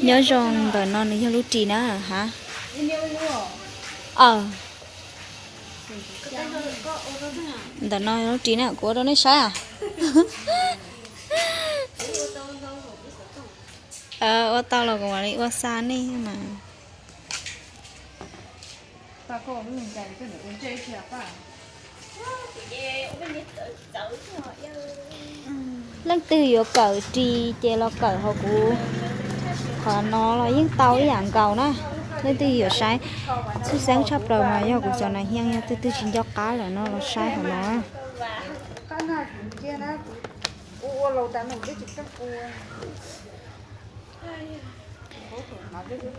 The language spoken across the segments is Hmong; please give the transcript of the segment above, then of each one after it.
Nyob zoo, ntawm no nws yog lub ris na ha. Ntawm no yog lub ris na, kuv ua rau nej saib a. Ua tau los kuv mam li ua xa nej mas. Leej twg yuav kawm ris ces los kawm hauv kuv qhov no los yeej tau ib yam nkaus na. Leej twg yuav saib txhua xeeb tshaj plaws mas yog kuv cov nas hias, yog leej twg tsis nco qab lawm no los saib hauv no.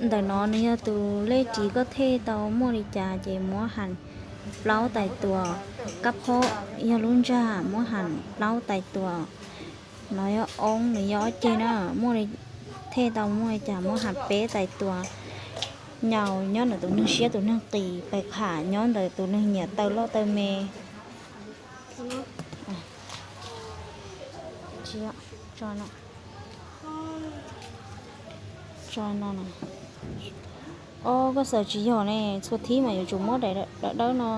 Ntawm no nws yog tus lej ris, koj thej tau muaj li cas ces muab ham plaub tais tuas. Kab phob yog lub ntsag, muab ham plaub tais tuas. No yog oob, nws yog ob ceg na, muaj li, thej tau muaj li cas muab ham peb tais tuas. Nyaus nyob ntawm tus neeg siab tus neeg qis, pais kham nyob ntawm tus neeg nyiam taw loj taw me. Tso no, tso no. Ob, koj xaws tsis yog ne, txhua thib mas yuav tsum muab daim dawb dawb no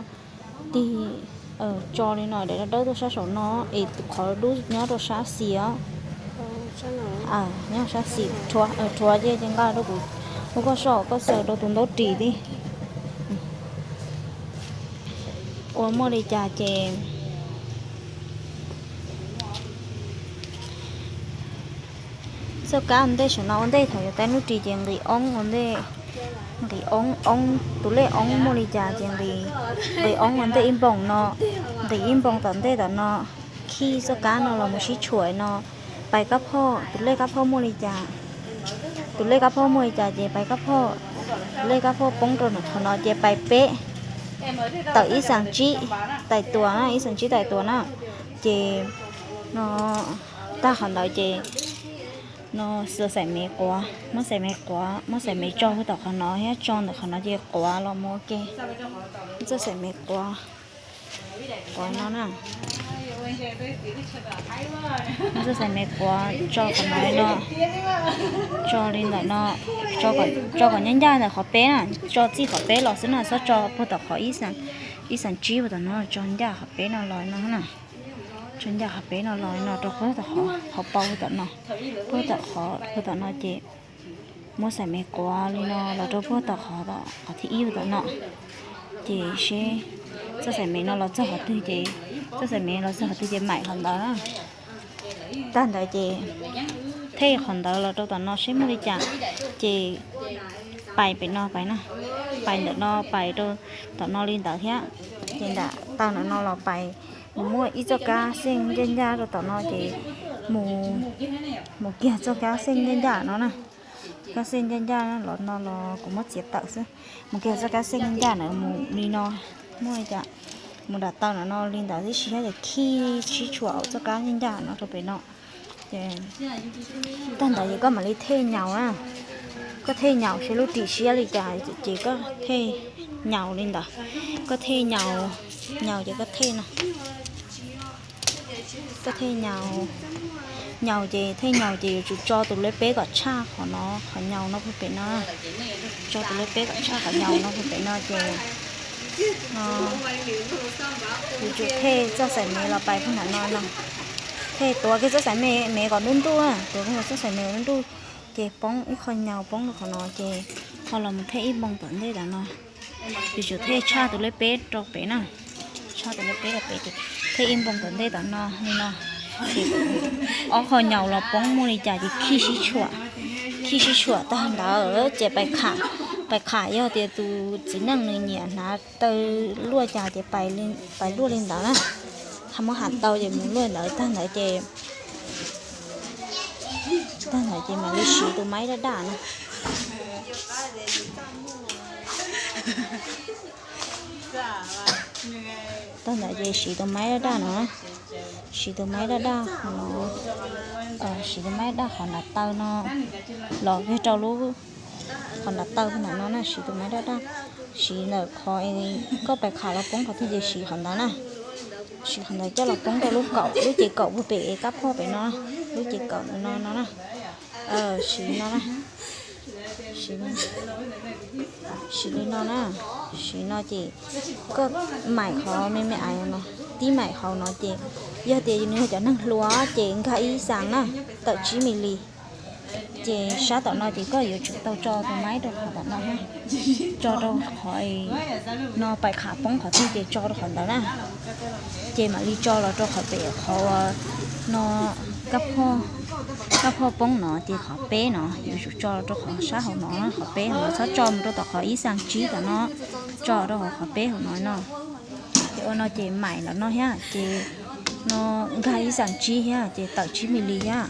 tig, tso li no, daim dawb dawb tuaj sab saum no es tus qhov dub nyob rau sab xis os. Nyob sab xis, rhuav ces ces nqa rau kuv, ua koj soj koj xaws rau tus ntaub ris tib. Ua muaj li cas ces txoj kab ua ntej saum no ua ntej, thaum yuav tais lub ris ces nqis oob ua ntej, nqis oob, oob, tus lej oob muaj li cas ces nqis, nqis oob ua ntej ib npoos no, nqis ib npoos tom ntej tom no, khij txoj kab no los mus sib tshuam no, pais kab phoj, tus lej kab phoj muaj li cas, tus lej kab phoj muaj li cas ces pais kab phoj, tus lej kab phoj poob rau ntawm qhov no ces pais peb, tawm ib xees tsib tais tuas na, ib xees tsib tais tuas na, ces no tag qhov ntawd ces no xaws xaim mev quav, muab xaim mev quav, muab xaim mev tso puag tom qhov no thiab tso ntawm qhov no ces quav los mus ua ke. Txoj xaim mev quav, quav no na. Txoj xaim mev quav tso qhov no li no, tso li ntawm no, tso kom ncaj ncaj ntawm qhov peb na, tso txij qhov peb los xwb na, txhob tso puag tom qhov ib xees tsib puag tom no, tso ncaj qhov peb no los no na. Tso ncaj qhov peb no los no rau puag tom qhov, qhov paus tom no, puag tom qhov puag tom no ces muab xaim mev quav li no los rau puag tom qhov, qhov thib ib puag tom no. Ces seb txoj xaim mev no los txog qhov twg ces, txoj xaim mev los txog qhov twg ces maim qhov ntawd na. Tag ntawd ces thej qhov ntawd los rau tom no seb muaj li cas, ces pais pem no pais na, pais ntawm no pais rau tom no li ntawd thiab. Ces nram taw ntawm no los pais, mus muaj ib txoj kab xeej ncaj ncaj rau tom no ces mus, mus kiag txoj kab xeej ncaj ncaj no na. Kab xeej ncaj ncaj los no los kuv muab txiav tawm xwb. Mus kiag txoj kab xeej ncaj ncaj na mus li no, muaj li cas, mus nram taw ntawm no li ntawd tib si thiab ces khij sib tshuam txoj kab ncaj ncaj no rau pem no. Ces tag ntawd ces koj mam li thej nyaus na. Koj thej nyaus seb lub ris siab li cas ces koj thej nyaus li ntawd. Koj thej nyaus, nyaus ces koj thej no. Koj thej nyaus, nyaus ces thej nyaus ces yuav tsum tso tus lej peb kom tshaj qhov no, qhov nyaus no puag pem no. Tso tus lej peb kom tshaj qhov nyaus no puag pem no ces yuav tsum thej txoj xaim mev los pais puag nram no no. Thej tuav kiag txoj xaim mev kom nruj nruj, tuav kiag txoj xaim mev kom nruj nruj, ces poob ib qho nyaus poob rau qhov no ces ho los mus thej ib npoo tom ntej tom no. Yuav tsum thej tshaj tus lej peb rau pem na. Tshaj tus lej peb rau pem ces thej ib npoo tom ntej tom no li no. Ces ob qho nyaus los poob muaj li cas ces khij sib tshuam, khij sib tshuam tag ntawd ces pais kham, pais kham yog tias tus txiv neej nws nyiam hnav taw luaj cas ces pais luaj li ntawd na. Tha muab ham tau ces mus luaj ntawd tag ntawd ces, tag ntawd ces mam li siv tus maib daj daj no. Tag ntawd ces siv tus maib daj daj no, siv tus maib daj daj qhov no, siv tus maib daj qhov nram taw no, los kiag rau lub, qhov nram taw ntawm no na, siv tus maib daj daj, siv ntawm qhov koj pais kham los poob qhov twg ces siv qhov ntawd na. Siv qhov ntawd coj los poob rau lub kaum, lub ces kaum puag pem kab phoj pem no, lub ces kaum no no na. Siv no na. Siv li no na, siv no ces koj maim qhov me me ais no, tib maim hauv no ces yog tias nws yog cov neeg hluas ces nkag ib xas na, tawm tsib mis lis. Ces sab tom no ces koj yuav tsum tau tso tus maib rau qhov tom no, tso rau qhov no, pais qhov poob qhov twg ces tso rau qhov ntawd na. Ces mam li tso los rau qhov pem qhov no, kab phoj poob no ces qhov peb no yuav tsum tso rau qhov sab hauv no, qhov peb hauv no, txhob tso mus rau tom qhov ib xas tsib tom no, tso rau qhov peb hauv no no. Ces ua no ces maim los no thiab ces no nkag ib xas tsib thiab ces tawm tsib mis lis thiab.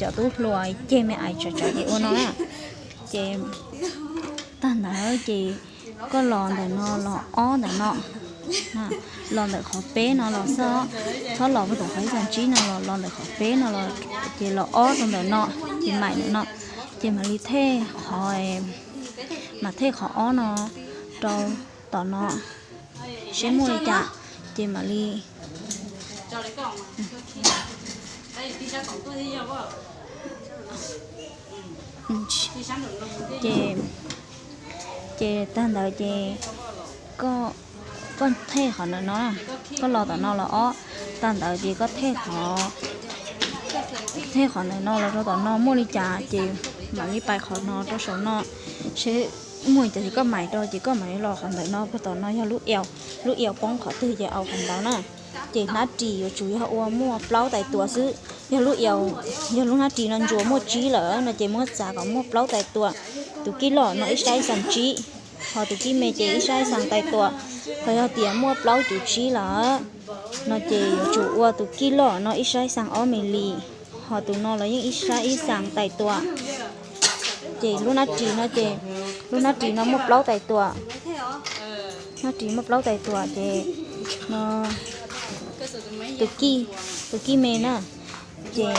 Cov tub hluas ceg me ais tsawv tsawv ces ua no na. Ces tag ntawd ces koj los ntawm no los ob ntawm no, los ntawm qhov peb no los xwb, txhob los puag tom qhov ib xas tsib no los, los ntawm qhov peb no los, ces los ob rau ntawm no, ces maim ntawm no, ces mam li thej qhov, mam thej qhov ob no rau tom no, seb muaj li cas, ces mam li ces, ces tag ntawd ces koj, koj thej qhov ntawm no, koj los tom no los ob, tag ntawd ces koj thej qhov, thej qhov ntawm no los rau tom no, muaj li cas ces mam li pais qhov no rau saum no, seb muaj li cas ces koj maim rau ces koj mam li los qhov ntawm no, puag tom no yog lub, lub ias poob qhov twg ces au qhov ntawd na. Ces hnab ris yuav tsum yog ua muaj plaub tais tuas xwb. Yog lub, yog lub hnab ris no ntsuas muaj tsib lawm no ces muab txav kom muaj plaub tais tuas. Tus kij loj no ib sab ib xas tsib, ho tus kij me ces ib sab ib xas tais tuas. Ho yog tias muaj plaub cuv tsib lawm no ces yuav tsum ua tus kij loj no ib sab ib xas ob mis lis, ho tus no los yeej ib sab ib xas tais tuas. Ces lub hnab ris no ces, lub hnab ris no muaj plaub tais tuas. Hnab ris muaj plaub tais tuas ces no, tus kij, tus kij me na, ces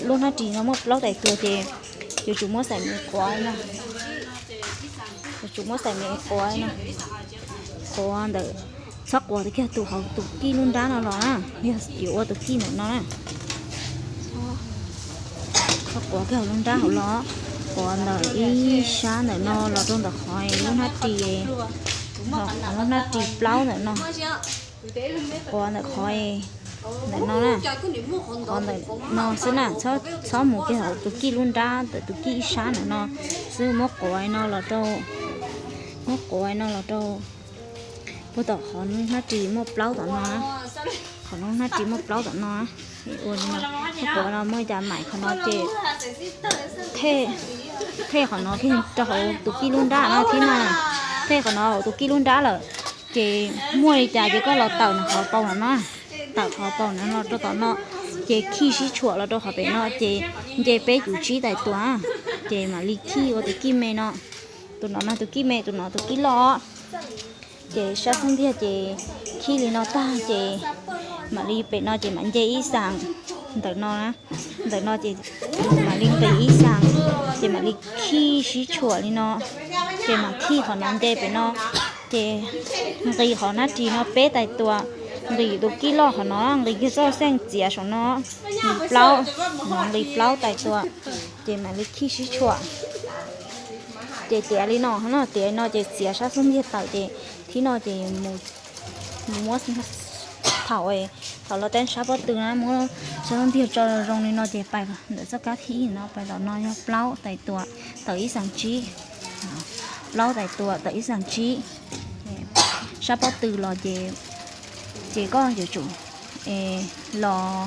lub hnab ris no muaj plaub tais tuas ces yuav tsum muab xaim me quav no, yuav tsum muab xaim me quav no, quav ntawm, txhob quav kiag tus hauv tus kij lub nrab no los na, yog yuav ua tus kij ntawm no na. Txhob quav kiag hauv lub nrab hauv los, quav ntawm ib sab ntawm no los rau ntawm qhov lub hnab ris, qhov lub hnab ris plaub ntawm no, quav ntawm qhov ntawm no na, qhov ntawm no xwb na, txhob mus kiag hauv tus kij lub nrab ntawm tus kij ib sab ntawm no xwb, muab quav no los rau, muab quav no los rau puag tom qhov hnab ris muaj plaub tom no, qhov hnab ris muaj plaub tom no, ua li no, muab quav no muaj li cas maim qhov no ces thej qhov no kiag rau hauv tus kij lub nrab no thiab na, thej qhov no hauv tus kij lub nrab lawm, ces muaj li cas ces koj los tawm nws qhov paus no na, tawm qhov paus no los rau tom no, ces khij sib tshuam los rau qhov pem no ces nce peb cuv tsib tais tuas, ces mam li khij ua tus kij me no, tus no no tus kij me, tus no tus kij loj. Ces sab xub ntiag ces khij li no tag ces mam li pem no ces mam nce ib xas ntawm no, ntawm no ces mam li nqis ib xas, ces mam li khij sib tshuam li no, ces mam khij qhov no nce pem no, ces nqis qhov hnab ris no peb tais tuas, nqis tus kij loj qhov no, nqis kiag txoj xeej txiav saum no, nqis plaub, nqis plaub tais tuas, ces mam li khij sib tshuam. Ces tiav li no no, tiav li no ces txiav sab xub ntiag tawm ces thib no ces mus muab thaum, thaum los teb sab pob tw na, muab sab xub ntiag tso zoo li no ces pais ntawm txoj kab thib no, pais tom no yog plaub tais tuas, tawm ib xas tsib, plaub tais tuas tawm ib xas tsib. Sab pob tw los ces, ces koj yuav tsum los,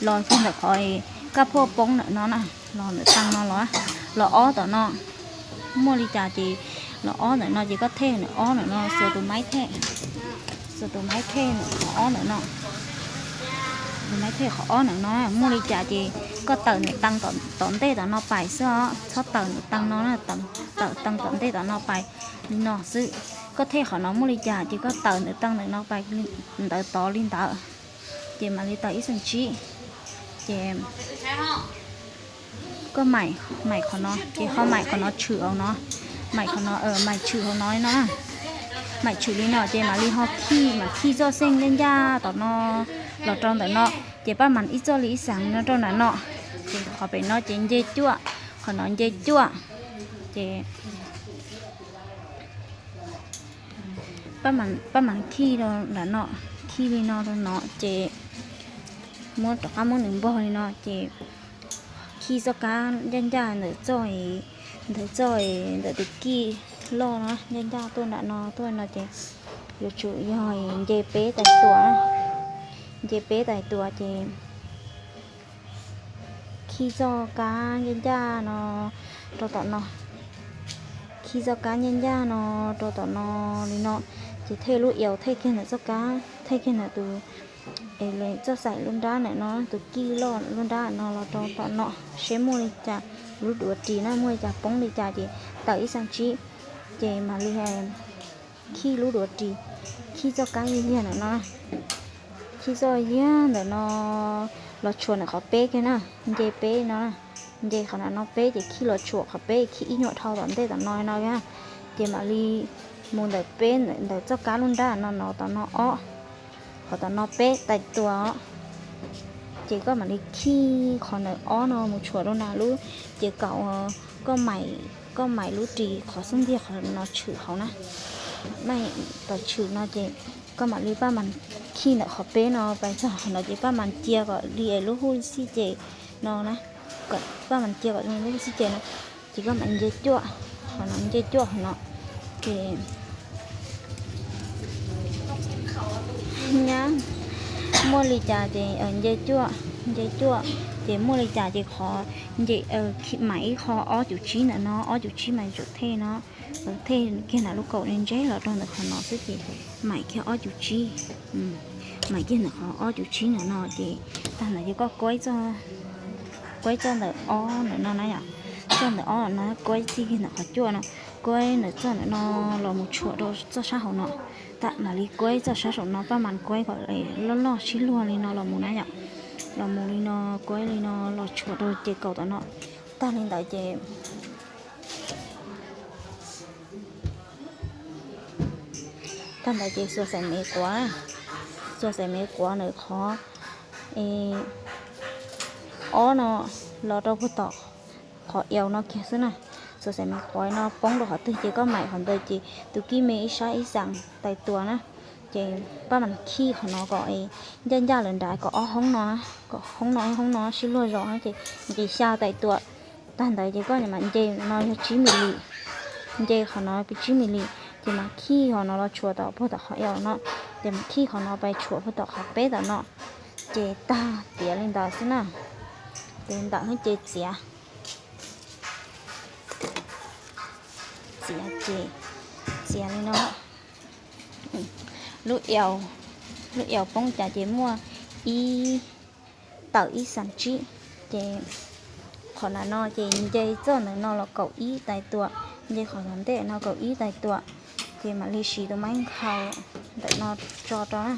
los kiag ntawm qhov kaj phuaj poob ntawm no na, los ntawm tag no los, los ob tom no, muaj li cas ces los ob ntawm no ces koj thej ntawm ob ntawm no, xuas tus maib thej, xuas tus maib thej ntawm qhov ob ntawm no, tus maib thej qhov ob ntawm no, muaj li cas ces koj tawm ntawm tag tom ntej tom no pais xwb os, txhob tawm ntawm tag no, tawm tag tom ntej tom no pais li no xwb. Koj thej qhov no muaj li cas ces koj tawm ntawm tag ntawm no pais ntawd tod li ntawd, ces mam li tawm ib xas tsib. Ces koj maim, maim qhov no ces ho maim qhov no tshwm hauv no, maim qhov no, maim tshwm hauv no no, maim tshwm li no ces mam li ho khij, mam khij txoj xeej ncaj ncaj tom no los rau ntawm no, ces pab mam ib txoj li ib xas no rau ntawm no, ces qhov pem no ces nce cuaj, qhov no nce cuaj, Ces pab mam khij rau nram no, khij li no rau no ces muab rov qab muab nws npog li no ces khij txoj kab ncaj ncaj ntawm txoj, ntawm txoj, ntawm tus kij loj na, ncaj ncaj tuaj nram no tuaj no ces yuav tsum yog nce peb tais tuas, nce peb tais tuas ces khij txoj kab ncaj ncaj no rau tom no, khij txoj kab ncaj ncaj no rau tom no li no, ces thej lub iaus thej kiag ntawm txoj kab, thej kiag ntawm tus, txoj xaim lub nrab ntawm no, tus kij loj lub nrab no los rau tom no, seb muaj li cas, lub duav ris na muaj li cas poob li cas ces tawm ib xeem tsib, ces mam li khij lub duav ris, khij txoj kab yag ntawm no, khij txoj yag ntawm no los tshuam ntawm qhov peb kiag na, nce peb no, nce qhov nram no peb ces khij los tshuam qhov peb, khij ib nyuag dhau tom ntej tom no no, ces mam li mus ntawm peb ntawm txoj kab lub nrab no no tom no ob, qhov tom no peb tais tuas, ces koj mam li khij qhov ntawm ob no mus tshuam rau nram lub, ces kaum, koj maim, koj maim lub ris qhov xub ntiag qhov no tshwm hauv na, maim tom tshwm no ces koj mam li pab mas khij ntawm qhov peb no pais txog qhov no ces pab mas cia kom li es lub hub xij ces no na, pab mas cia kom li lub hub xij ces no, ces koj mam nce cuaj, qhov no nce cuaj qhov no, ces nyab muaj li cas ces nce cuaj, nce cuaj, ces muaj li cas ces qhov nce, maim ib qho ob cum tsib ntawm no, ob cum tsib mas tsum thej no, thej kiag nram lub kaum li ntseb los rau ntawm qhov no xwb ces maim kiag ob cum tsib, maim kiag ntawm qhov ob cum tsib ntawm no ces tag ntawd ces koj kuaib, kuaib txoj ntawm ob ntawm no na yom, txoj ntawm ob no kuaib txij kiag ntawm qhov cuaj no, kuaib ntawm txoj ntawm no los mus tshuam rau txoj sab hauv no, tam mam li kuaib txoj sab saum no pab mas kuaib kom loj loj sib luag li no los mus na yom, los mus li no, kuaib li no los tshuam rau ces kaum tom no, tag li ntawd ces tag ntawd ces xuas xaim me quav, xuas xaim me quav ntawm qhov ob no los rau puag tom qhov iaus no kiag xwb na, xuas xaim me quav no poob rau qhov twg ces koj maim qhov ntawd ces tus kij me ib sab ib xeem tais tuas na, ces pab mas khij qhov no kom ncaj ncaj lawm nrad kom ob hoob no, kom hoob no ib hoob no sib luag zos ces nqis xya tais tuas, tag ntawd ces koj mam nce no yog tsib mis lis, nce qhov no tsib mis lis ces mam khij qhov no los tshuam tom puag tom qhov iaus no, ces mam khij qhov no pais tshuam puag tom qhov peb tom no, ces tag tiav li ntawd xwb na, ces ntawm ces txiav, txiav ces txiav li no, lub, lub iaus poob cas ces muaj ib, tawm ib xeem tsib, ces qhov nram no ces nce txoj ntawm no los kaum ib tais tuas, nce qhov tom ntej no kaum ib tais tuas, ces mam li siv tus maiv nkhaus ntawm no tso rau na,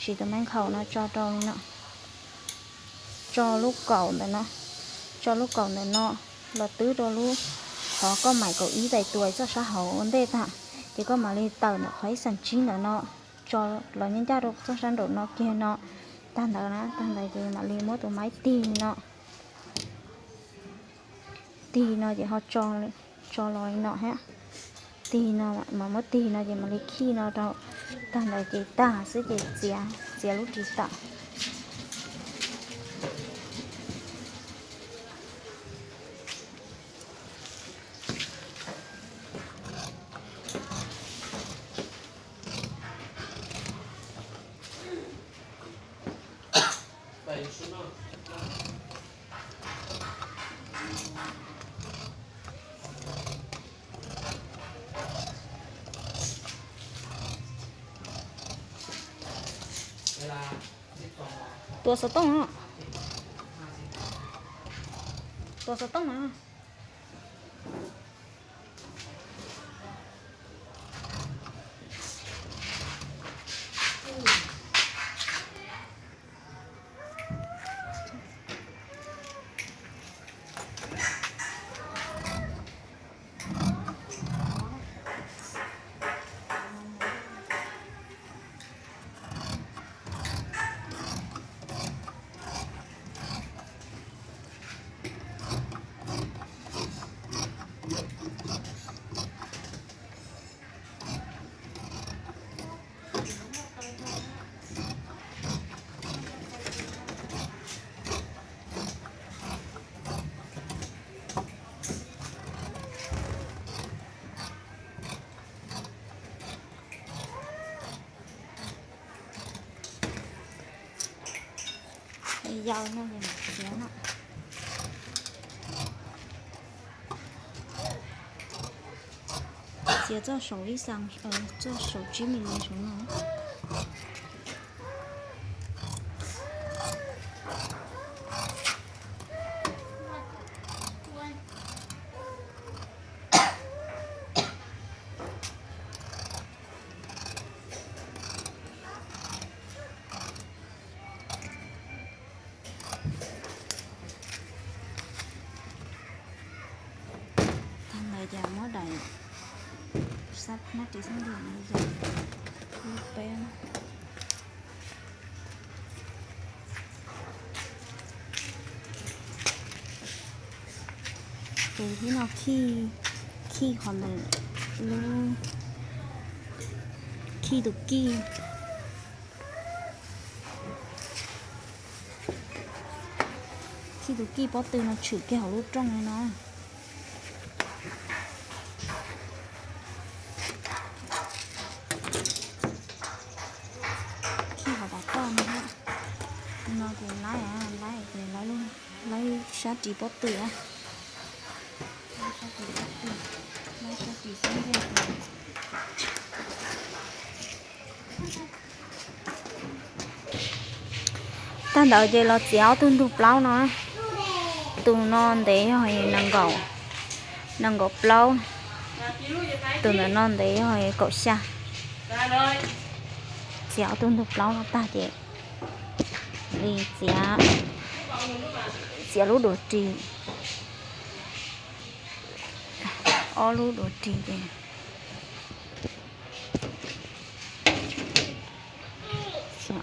siv tus maiv nkhaus no tso rau li no, tso lub kaum ntawm no, tso lub kaum ntawm no los twb rau lub, qhov koj maim kaum ib tais tuas txoj sab hauv ua ntej tag, ces koj mam li tawm ntawm qhov ib xeem tsib ntawm no tso los ncaj ncaj rau txoj sab nraum no kiag no, tag ntawd na, tag ntawd ces mam li muab tus maiv tig li no, tig no ces ho tso los li no thiab, tig no mas muab tig no ces mam li khij no rau, tag ntawd ces tag xwb ces txiav, txiav lub ris tawm. Tua xov tooj no, tua xov tooj no. Yau no txiav no. Txiav txoj saum ib xas, txoj saum tsib mis li saum no. Tag ntawd ces muab daim sab nab ris xab ntiag no yog lub peb. Ces ib no khij, khij qhov ntawm lub, khij tus kij, khij tus kij pob tw no tshwm kiag hauv lub rooj li no. Khij qhov tom toj no, no ces laib, laib ces laib sab ris pob tw, laib sab ris pob tw, laib sab ris xab ntiag. Tag ntawd ces los txiav ob tug ntug plaub no. Tus no ntev yog nees nkaum, nees nkaum plaub, tus ntawm no ntev yog kaum xya. Txiav ob tug ntug plaub no tag ces li txiav, txiav lub duav ris, ob lub duav ris ces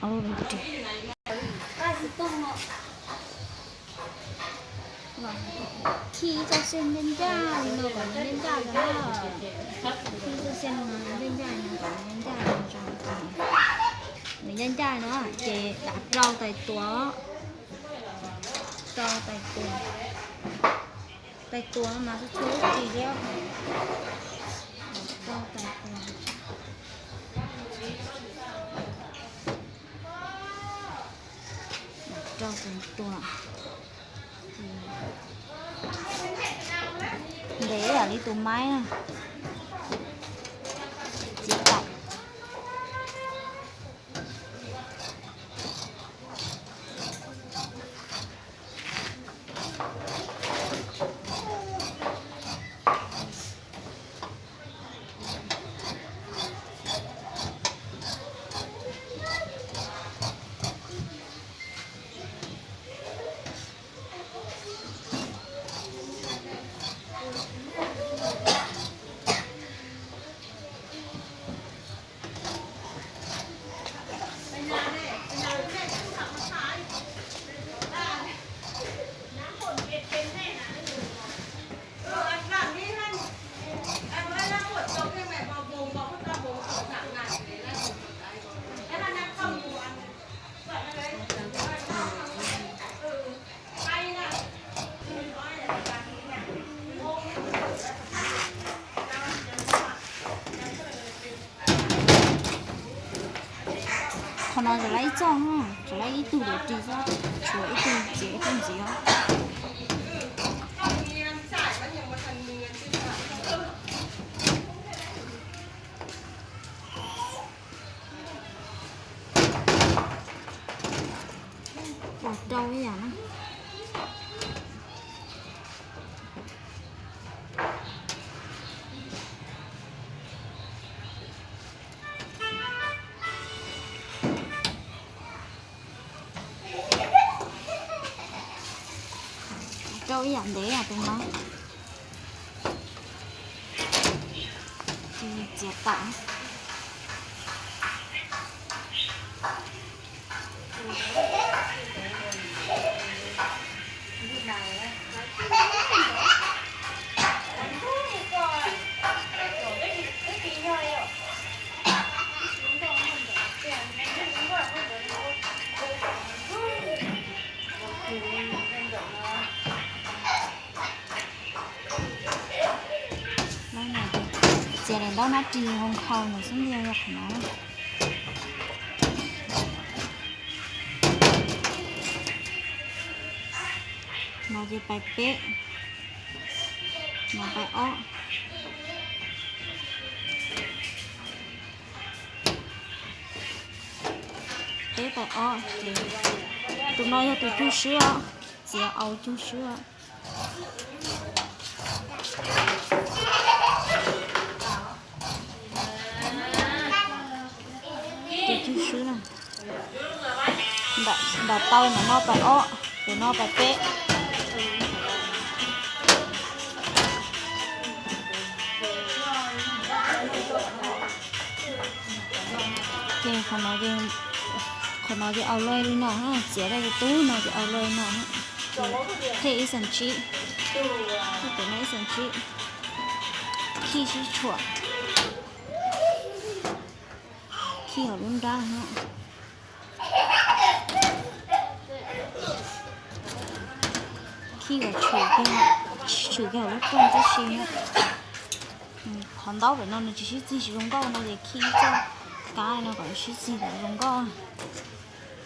Khij txoj sia ncaj ncaj li no kom nws ncaj ncaj, khij txoj sia no ncaj ncaj no kom nws ncaj ncaj no ces dav rau tais tuas, rau tais tuas, tais tuas no mas txhua txhua lub ris thiab, rau tais tuas, rau tais tuas. Ntev ib yam li tus maib na. Txiav tau. Qhov no tsuas laib ib txoj, tsuas laib ib tug duav ris xwb, tshuav ib tug txiav ib tug ntxiv os. Ua rau ib yam na. Rau ib yam ntev tus no. Txiav tau. Txiav daim ntaub nab ris hoo khau ntawm xub ntiag yog qhov no. Ces pais peb, no pais ob, peb pais ob ces tus no yog tus cug swb os, txiav au cug swb. Tus cug swb na. Nram tau ntawm no pais ob, tus no pais peb. Ces qhov no, qhov no ces au luaj li no, txiav tau tus tub no ces au luaj li no. Ces thej ib xeem tsib, tus no ib xeem tsib, khij sib tshuam, khij hauv lub nrab. Khij kom tshwm kiag hauv lub rooj tib si. Qhov ntaub pem no nws tsis sib txig tsis zoo nkauj no ces khij ib txoj kab no kom sib txig kom zoo nkauj.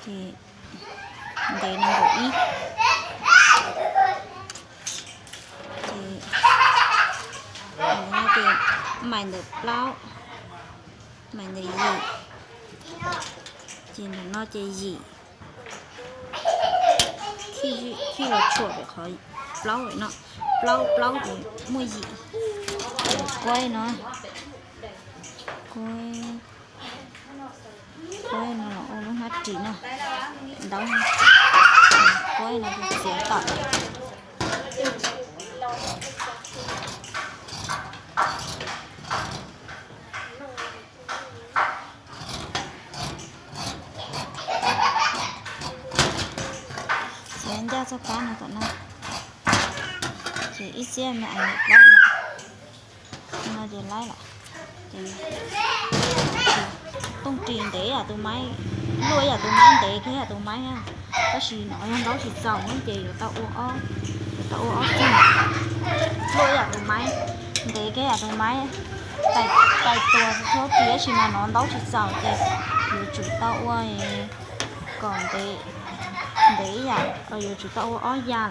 Ces ntev nees nkaum ib. Ces, ces mais ntawm plaub, mais ntawm yim, ces ntawm no ces yim. Khij los tshuam pem qhov plaub no, plaub plaub ces muaj yim. Kuaib no, kuaib no los ua lub hnab ris no, ntaub, kuaib no txiav tawm. Txiav ncaj txoj kab no tom no, ces ib txhiab me ais ntawm plaub no, no ces laib lawm. Tooj ris ntev yam tus maib, luaj yam tus maib ntev kiag yam tus maib, tab sis no yog ntaub tsis txaus ces yuav tau ua ob, yuav tau ua ob txog. Luaj yam tus maib, ntev kiag yam tus maib, tais tuas txhua ris tab sis mas no ntaub tsis txaus ces yuav tsum tau ua kom ntev, ntev yam, yuav tsum tau ua ob ya.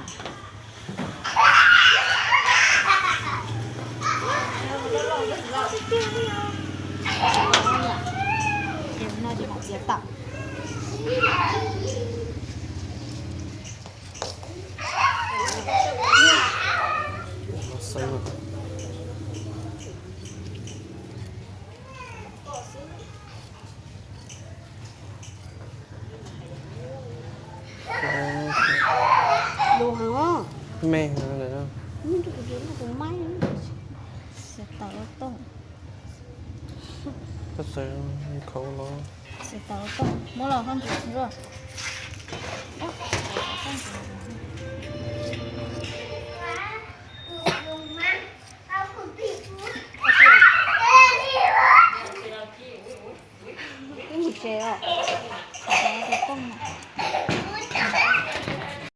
Ces no ces mam txiav tawm. Me, tau los, muab los hoj ntsuam.